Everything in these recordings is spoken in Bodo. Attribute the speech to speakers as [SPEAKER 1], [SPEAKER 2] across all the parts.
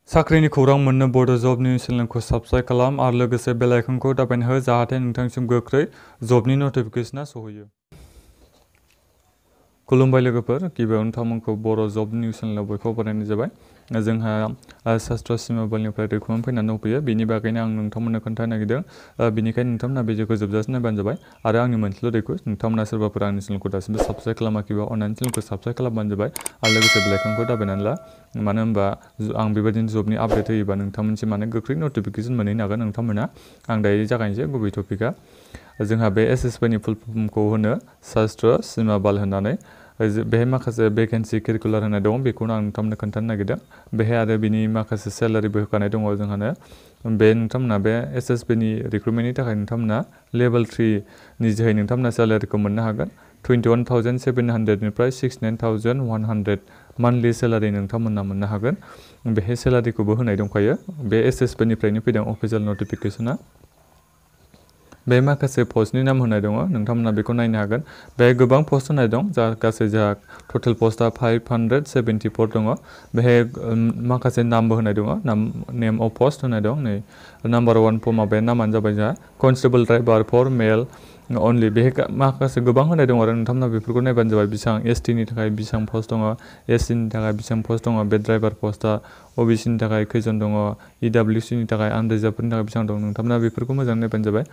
[SPEAKER 1] साख्रिनि खौरां मोननो बड' जब निउस चेनेलखौ साबस्क्राइब खालाम आरो लोगोसे बेल आइकनखौ दाबायना हो जाहाथे नोंथांसिम गोख्रै जबनि नटिफिकेशना सहैयो। खुलुमबाय लोगोफोर, गिबियावनो नोंथांमोनखौ बर' जब निउस चेनेलाव बयखौबो बरायनाय जाबाय। जोंहा शास्त्र सिमाबलनिफ्राय रिक्रुटमेन्ट फैनानै दंफैयो, बेनि बागैनो आं नोंथांमोननो खोन्थानो नागिरदों। बेनिखायनो नोंथांमोना भिडिअखौ जोबजासिम नायबानो जाबाय आरो आंनि मोनसेल' रिक्वेस्ट, नोंथांमोना सोरबाफोर आंनि चेनेलखौ दासिमबो साबस्क्राइब खालामाखैबा अननानै चेनेलखौ साबस्क्राइब खालामबानो जाबाय आरो लोगोसे बेल आइकनखौ दाबायनानै ला। मानो होनबा आं बेबायदिनो जबनि आपडेट होयोबा नोंथांमोनसिम माने गोख्रै नटिफिकेशन मोनहैनो हागोन नोंथांमोना। आं दायो जागायनोसै गुबै टपिकआ। जोंहा बे SSB नि फुल फर्मखौ होनो शास्त्र सिमाबल होननानै। बेहाय माखासे भेकेन्सि केरिकुलार होनाय दं, बेखौनो आं नोंथांमोननो खोन्थानो नागिरदों। बेहाय आरो बिनि माखासे सेलारिबो होखानाय दङ जोंहानो। बे नोंथांमोना बे SSB नि रिक्रुटमेन्टनि थाखाय नोंथांमोना लेभेल 3 नि जोहै नोंथांमोना सेलारिखौ मोननो हागोन। 21,700 निफ्राय 69,100 मान्थलि सेलारि नोंथांमोना मोननो हागोन। बेहाय सेलारिखौबो होनाय दंखायो। बे SSB निफ्रायनो फैदों अफिसियेल नटिफिकेशना। बे माखासे पस्टनि नाम होनाय दङ, नोंथांमोना बेखौ नायनो हागोन। बेहाय गोबां पस्ट होनाय दं, गासै जोंहा टटेल पस्टआ 574 दङ। बेहाय माखासे नामबो होनाय दङ, नेम अफ पस्ट होनाय दं। नै नाम्बार 1 फर्मआ बे नामानो जाबाय जोंहा कनस्टेबल ड्राइभार फर मेल अनलि। बेहाय माखासे गोबां होनाय दं आरो नोंथांमोना बेफोरखौ नायबानो जाबाय। बेसेबां ST नि थाखाय बेसेबां पस्ट दङ, SC नि थाखाय बेसेबां पस्ट दङ, बे ड्राइभार पस्टआ OBC नि थाखाय खैजन दङ, EWC नि थाखाय आनरिजार्भफोरनि थाखाय बेसेबां दं, नोंथांमोना बेफोरखौ मोजाङै नायबानो जाबाय।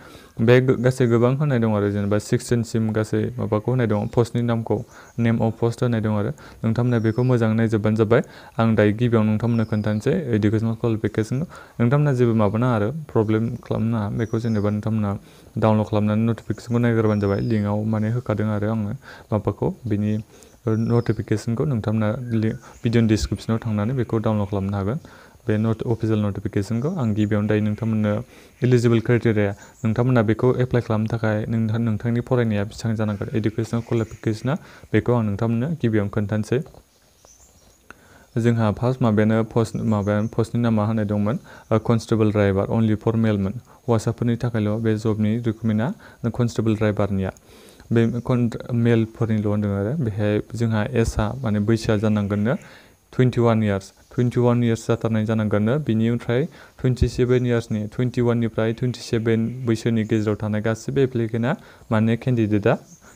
[SPEAKER 1] बे गासै गोबां होनाय दं आरो जेनेबा 6 जनसिम गासै माबाखौ होनाय दं, पस्टनि नामखौ नेम अफ पस्ट होनाय दं आरो नोंथांमोना बेखौ मोजाङै नायजोबबानो जाबाय। आं दायो गिबियाव नोंथांमोननो खोन्थानोसै इडुकेसनेल क्वालिफिकेसन। नोंथांमोना जेबो माबानाङा आरो प्रब्लेम खालामनाङा, बेखौ जेनेबा नोंथांमोना डाउनलड खालामनानै नटिफिकेसनखौ नायग्रोबानो जाबाय। लिंकआव माने होखादों आरो आङो माबाखौ, बिनि नटिफिकेसनखौ नोंथांमोना भिडिअनि डिसक्रिपसनाव थांनानै बेखौ डाउनलड खालामनो हागोन। बे अफिसियेल नटिफिकेसनखौ आं गिबियावनो दायो नोंथांमोननो इलिजिबल क्राइटेरिया, नोंथांमोना बेखौ एप्लाइ खालामनो थाखाय नोंथांनि फरायनाया बेसेबां जानांगोन, इडुकेसनेल क्वालिफिकेसना, बेखौ आं नोंथांमोननो गिबियावनो खोन्थानोसै। जोंहा फार्स्ट पस्टनि नामा होनाय दंमोन कनस्टेबल ड्राइभार अनलि फर मेलमोन। हौवासाफोरनि थाखायल' बे जबनि रिक्रुटमेन्टआ कनस्टेबल ड्राइभारनिया। बे मेलफोरनिल' होनदों आरो बेहाय जोंहा एजआ माने बैसोआ जानांगोननो 21 इयार्स। 21 इयार्स जाथारनाय जानांगोननो। बिनिफ्राय 27 इयार्सनि 21 निफ्राय 27 बैसोनि गेजेराव थानाय गासिबो एप्लिकेन्टआ माने केन्डिडेटआ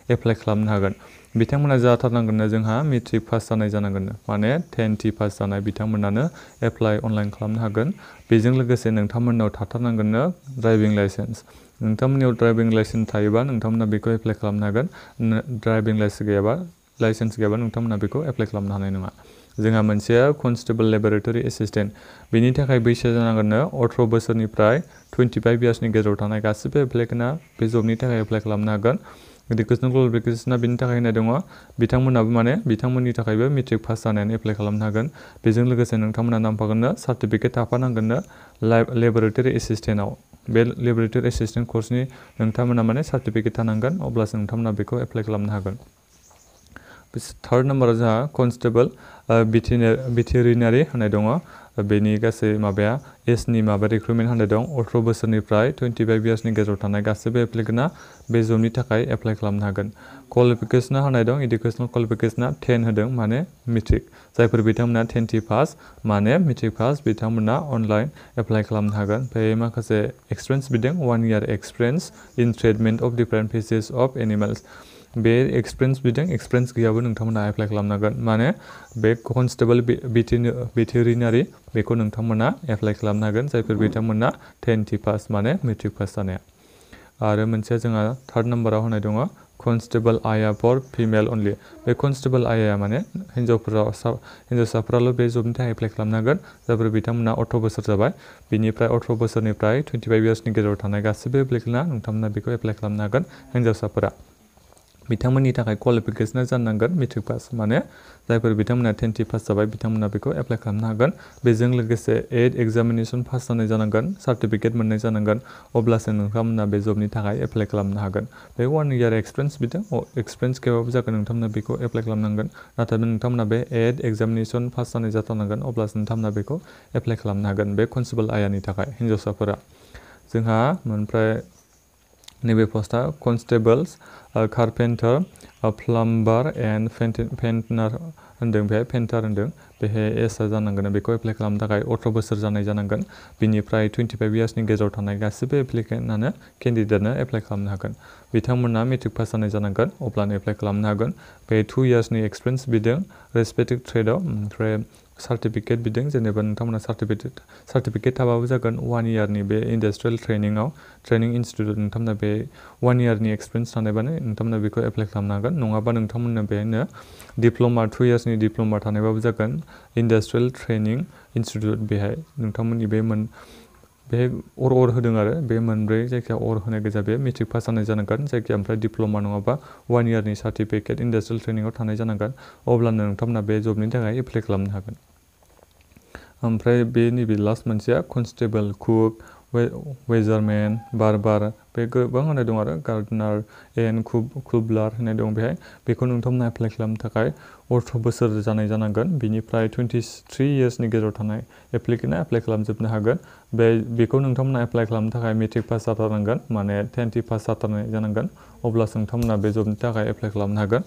[SPEAKER 1] एप्लाइ खालामनो हागोन। बिथांमोना जाथारनांगोननो जोंहा मेट्रिक पास जानाय जानांगोननो, माने 10th पास जानाय बिथांमोनानो एप्लाइ अनलाइन खालामनो हागोन। बेजों लोगोसे नोंथांमोननाव थाथारनांगोननो ड्राइभिं लाइसेन्स। नोंथांमोननियाव ड्राइभिं लाइसेन्स थायोबा नोंथांमोना बेखौ एप्लाइ खालामनो हागोन। ड्राइभिं लाइसेन्स गैयाबा नोंथांमोना बेखौ एप्लाइ खालामनो हानाय नङा। जोंहा मोनसेया कनस्टेबल लेबरेटरि एसिस्टेन्ट, बेनि थाखाय बैसोआ जानांगोननो 18 बोसोरनिफ्राय 25 इयार्सनि गेजेराव थानाय गासिबो एप्लिकेन्टआ बे जबनि थाखाय एप्लाइ खालामनो हागोन। इडुकेसनेल क्वालिफिकेसना बिनि थाखाय होनाय दङ, बिथांमोनाबो माने बिथांमोननि थाखायबो मेट्रिक पास जानायानो एप्लाइ खालामनो हागोन। बेजों लोगोसे नोंथांमोना नांफागोननो सार्टिफिकेट थाफानांगोननो लेबरेटरि एसिस्टेन्टआव। बे लेबरेटरि एसिस्टेन्ट कर्सनि नोंथांमोना माने सार्टिफिकेट थानांगोन, अब्लासो नोंथांमोना बेखौ एप्लाइ खालामनो हागोन। थार्ड नाम्बाराव जोंहा कनस्टेबल भेटेरिनारि होनाय दङ। बेनि गासै माबाया एजनि रिक्रुटमेन्ट होनाय दं। 18 बोसोरनिफ्राय 25 इयार्सनि गेजेराव थानाय गासिबो एप्लिकेन्टआ बे जबनि थाखाय एप्लाइ खालामनो हागोन। क्वालिफिकेसना होनाय दं, इडुकेसनेल क्वालिफिकेसना 10 होदों माने मेट्रिक। जायफोर बिथांमोना 10th पास माने मेट्रिक पास बिथांमोना अनलाइन एप्लाइ खालामनो हागोन। ओमफ्राय माखासे एक्सपिरियेन्स बिदों, 1 year experience in treatment of different species of animals. बे एक्सपिरियेन्स बिदों, एक्सपिरियेन्स गैयाबो नोंथांमोना एप्लाइ खालामनो हागोन। माने बे कनस्टेबल भेटेरिनारि बेखौ नोंथांमोना एप्लाइ खालामनो हागोन जायफोर बिथांमोना 10th पास माने मेट्रिक पास जानाया। आरो मोनसेया जोंहा थार्ड नाम्बाराव होनाय दङ कनस्टेबल आइआ फर फिमेल अनलि। बे कनस्टेबल आइआ माने हिन्जावसाफोराल' बे जबनि थाखाय एप्लाइ खालामनो हागोन जायफोर बिथांमोना 18 बोसोर जाबाय। बिनिफ्राय 18 बोसोरनिफ्राय 25 इयार्सनि गेजेराव थानाय गासिबो एप्लिकेन्टआ नोंथांमोना बेखौ एप्लाइ खालामनो हागोन। हिन्जावसाफोरा बिथांमोननि थाखाय क्वालिफिकेसना जानांगोन मेट्रिक पास, माने जायफोर बिथांमोना 10th पास जाबाय बिथांमोना बेखौ एप्लाइ खालामनो हागोन। बेजों लोगोसे 8 एग्जामिनेसन पास जानाय जानांगोन, सार्टिफिकेट मोननाय जानांगोन, अब्लासो नोंथांमोना बे जबनि थाखाय एप्लाइ खालामनो हागोन। बे 1 year एक्सपिरियेन्स बिदों, एक्सपिरियेन्स गैयाबाबो जागोन, नोंथांमोना बेखौ एप्लाइ खालामनांगोन। नाथाय नोंथांमोना बे 8 एग्जामिनेसन पास जानाय जाथारनांगोन, अब्लासो नोंथांमोना बेखौ एप्लाइ खालामनो हागोन बे कनस्टेबल आइआनि थाखाय हिन्जावसाफोरा। जोंहा ओमफ्राय नैबे पस्टआ कनस्टेबल्स कारपेंटर प्लाम्बार एन्ड पेन्टार होनदों बेहाय पेन्टार होनदों बेहाय एसआ जानांगोन बेखौ एप्लाइ खालामनो थाखाय 18 बोसोर जानाय जानांगोन बिनिफ्राय 25 इयार्सनि गेजेराव थानाय गासिबो एप्लिकेन्टआनो केन्डिडेटनो एप्लाइ खालामनो हागोन बिथांमोना मेट्रिक पास जानाय जानांगोन अब्लानो एप्लाइ खालामनो हागोन बे 2 इयार्सनि एक्सपिरियेन्स बिदों रेस्पेक्टिभ ट्रेडआव ओमफ्राय सार्टिफिकेट बिदों जेनेबा नोंथांमोना सार्टिफिकेट थाबाबो जागोन 1 इयारनि बे इन्डास्ट्रियेल ट्रेनिं इनस्टिट्यूट नोंथांमोना बे 1 इयारनि एक्सपिरियेन्स थानायबानो नोंथांमोना बेखौ एप्लाइ खालामनो हागोन नङाबा नोंथांमोननो बेहायनो डिप्ल'मा 2 इयार्सनि डिप्ल'मा थानायबाबो जागोन इन्डास्ट्रियेल ट्रेनिं इनस्टिट्यूट बेहाय नोंथांमोननि बे अर होदों आरो बे मोनब्रै जायखिया अर होनाय गोजा बे मेट्रिक पास जानाय जानांगोन जायखिया ओमफ्राय डिप्ल'मा नङाबा 1 इयारनि सार्टिफिकेट इन्डास्ट्रियेल ट्रेनिंआव थानाय जानांगोन अब्लानो नोंथांमोना बे जबनि थाखाय एप्लाइ खालामनो हागोन ओमफ्राय बे नैबे लास्ट मोनसेया कनस्टेबल कुक वेजारमेन बारबार बे गोबां होनाय दं आरो गार्डनार एन्ड कुबलार होनाय दं बेहाय बेखौ नोंथांमोना एप्लाइ खालामनो थाखाय 18 बोसोर जानाय जानांगोन बिनिफ्राय 23 इयार्सनि गेजेराव थानाय एप्लिकेन्टआ एप्लाइ खालामजोबनो हागोन बेखौ नोंथांमोना एप्लाइ खालामनो थाखाय मेट्रिक पास जाथारनांगोन माने 10th पास जाथारनाय जानांगोन अब्लासो नोंथांमोना बे जबनि थाखाय एप्लाइ खालामनो हागोन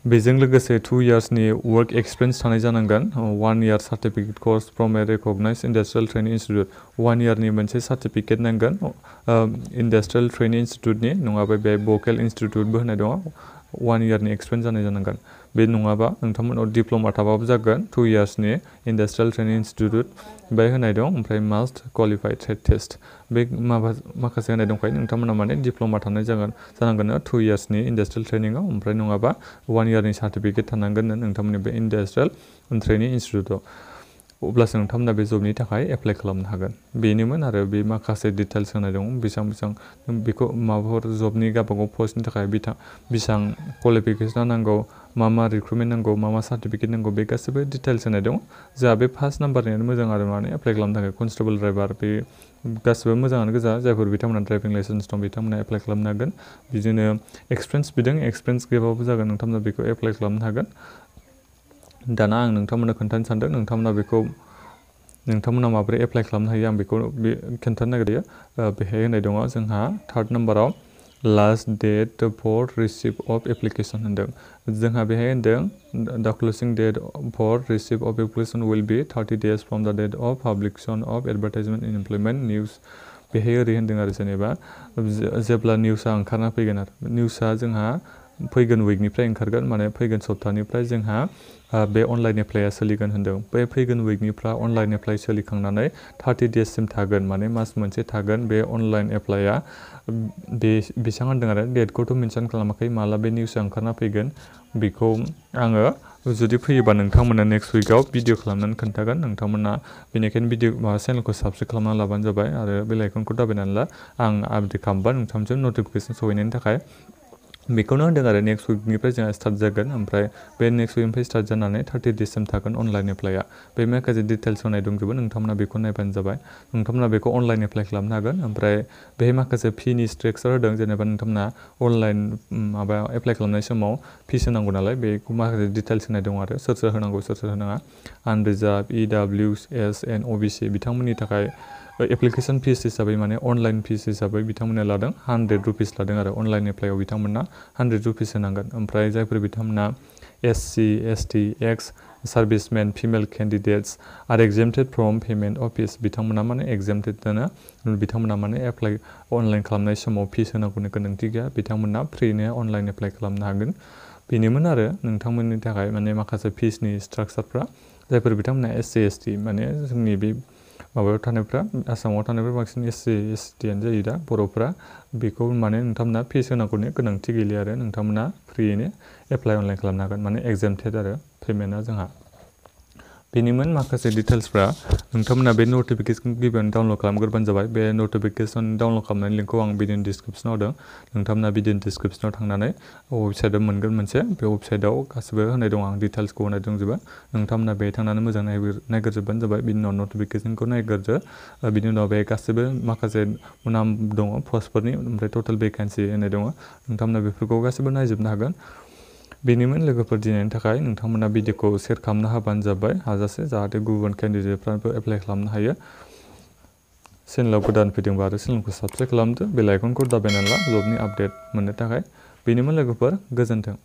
[SPEAKER 1] बेजों लोगोसे 2 इयार्सनि वर्क एक्सपिरियेन्स थानाय जानांगोन 1 year certificate course from a recognised industrial training institute 1 इयारनि मोनसे सार्टिफिकेट नांगोन इन्डास्ट्रियेल ट्रेनिं इनस्टिट्यूटनि नङाबा बे भकेल इनस्टिट्यूटबो होनाय दङ 1 इयारनि एक्सपिरियेन्स जानाय जानांगोन बे नङाबा नोंथांमोनाव डिप्ल'मा थाबाबो जागोन 2 इयार्सनि इन्डास्ट्रियेल ट्रेनिं इनस्टिट्यूट बे होनाय दं ओमफ्राय मास्ट क्वालिफाइड ट्रेड टेस्ट बे माखासे होनाय दंखायो नोंथांमोना माने डिप्ल'मा थानाय जानांगोन 2 इयार्सनि इन्डास्ट्रियेल ट्रेनिंआव ओमफ्राय नङाबा 1 इयारनि सार्टिफिकेट थानांगोन नोंथांमोननि बे इन्डास्ट्रियेल ट्रेनिं इनस्टिट्यूटआव अब्लासो नोंथांमोना बे जबनि थाखाय एप्लाइ खालामनो हागोन बेनोमोन आरो बे माखासे डिटेल्स होनाय दं बेसेबां बेखौ माबाफोर जबनि गावबागाव पस्टनि थाखाय बेसेबां क्वालिफिकेसन नांगौ मा रिक्रुटमेन्ट नांगौ मा सार्टिफिकेट नांगौ बे गासैबो डिटेल्स होनाय दं जोंहा बे फार्स्ट नाम्बारनियानो मोजां आरो माने एप्लाइ खालामनो थाखाय कनस्टेबल ड्राइभार बे गासिबो मोजाङानो गोजा जायफोर बिथांमोना ड्राइभिं लाइसेन्स दं बिथांमोना एप्लाइ खालामनो हागोन बिदिनो एक्सपिरियेन्स बिदों एक्सपिरियेन्स गैयाबाबो जागोन नोंथांमोना बेखौ एप्लाइ खालामनो हागोन दाना आं नोंथांमोननो खोन्थानो सानदों नोंथांमोना माबोरै एप्लाइ खालामनो हायो आं बेखौ खोन्थानो नागिरदों बेहाय होनाय दङ जोंहा 3rd नाम्बाराव last date for receive of application होनदों जोंहा बेहाय होनदों the closing date for receive of application will be 30 days from the date of publication of advertisement in employment news बेहाय ओरै होनदों आरो जेनेबा जेब्ला निउसआ ओंखारना फैगोन आरो निउसआ जोंहा फैगोन उइकनिफ्राय ओंखारगोन माने फैगोन सप्तानिफ्राय जोंहा बे अनलाइन एप्लाइआ सोलिगोन होनदों बे फैगोन उइकनिफ्राय अनलाइन एप्लाइ सोलिखांनानै 30 daysसिम थागोन माने मास मोनसे थागोन बे अनलाइन एप्लाइआ बेसेबां होनदों आरो डेटखौथ' मेनसन खालामाखै माला बे निउसआ ओंखारना फैगोन बेखौ आङो जुदि फैयोबा नोंथांमोना नेक्स्ट उइकआव भिडिअ खालामनानै खोन्थागोन नोंथांमोना बेनिखायनो चेनेलखौ साबस्क्राइब खालामना लाबानो जाबाय आरो बेल आइकनखौ दाबायनानै ला आं आपडेट खालामबा नोंथांजों नटिफिकेसन सहैनायनि थाखाय बेखौनो होनदों आरो नेक्स्ट उइकनिफ्राय जोंहा स्टार्ट जागोन ओमफ्राय बे नेक्स्ट उइकनिफ्राय स्टार्ट जानानै 30 daysसिम थागोन अनलाइन एप्लाइआ बे माखासे डिटेल्स होनाय दंजोबो नोंथांमोना बेखौ नायबानो जाबाय नोंथांमोना बेखौ अनलाइन एप्लाइ खालामनो हागोन ओमफ्राय बेहाय माखासे फिनि स्ट्राक्चार होदों जेनेबा नोंथांमोना अनलाइन माबा एप्लाइ खालामनाय समाव फिस होनांगौ नालाय बेखौ माखासे डिटेल्स होनाय दं आरो सोर होनांगौ सोर होनाङा आनरिजार्भ EWS एन्ड OBC बिथांमोननि थाखाय एप्लिकेसन फिस हिसाबै माने अनलाइन फिस हिसाबै बिथांमोना लादों 100 रुपिस लादों आरो अनलाइन एप्लाइआव बिथांमोना 100 रुपिस होनांगोन ओमफ्राय जायफोर बिथांमोना SC ST ex servicemen female candidates are exempted from payment of fees बिथांमोना माने एक्जेम्प्टेड दोनो बिथांमोना माने एप्लाइ अनलाइन खालामनाय समाव फिस होनांगौनि गोनांथि गैया बिथांमोना फ्रिनो अनलाइन एप्लाइ खालामनो हागोन बेनोमोन आरो नोंथांमोननि थाखाय माने माखासे फिसनि स्ट्राक्चारफ्रा जायफोर बिथांमोना SC ST माने जोंनि बे माबायाव थानायफ्रा आसामाव थानायफ्रा बांसिन SC STआनो जायो दा बर'फ्रा बेखौ माने नोंथांमोना फिस होनांगौनि गोनांथि गैलिया आरो नोंथांमोना फ्रियैनो एप्लाइ अनलाइन खालामनो हागोन माने एक्जेम्प्टेड आरो पेमेन्टआ जोंहा बेनिमोन माखासे डिटेल्सफ्रा नोंथांमोना बे नटिफिकेसनखौ गिबियावनो डाउनलड खालामग्रोबानो जाबाय बे नटिफिकेसन डाउनलड खालामनायनि लिंकखौ आं भिडिअनि डिसक्रिपसनाव होदों नोंथांमोना भिडिअनि डिसक्रिपसनाव थांनानै वेबसाइटआव मोनगोन मोनसे बे वेबसाइटआव गासिबो होनाय दं आं डिटेल्सखौ होनाय दंजोबो नोंथांमोना बेहाय थांनानै मोजां नायग्रोजोबबानो जाबाय बिनि उनाव नटिफिकेसनखौ नायग्रोदो बिनि उनाव बे गासिबो माखासे नाम दङ पस्टफोरनि ओमफ्राय टटेल भेकेन्सि होनाय दङ नोंथांमोना बेफोरखौ गासिबो नायजोबनो हागोन बेनिमोन लोगोफोर दिनैनि थाखाय नोंथांमोना भिडिअखौ शेयार खालामनो हाबानो जाबाय हाजासे जाहाथे गुबुन केन्डिडेटफ्राबो एप्लाइ खालामनो हायो चेनेलाव गोदान फैदोंबा आरो चेनेलखौ साबस्क्राइब खालामदो बेल आइकनखौ दाबायना ला जबनि आपडेट मोननो थाखाय। बेनिमोन लोगोफोर गोजोन्थों।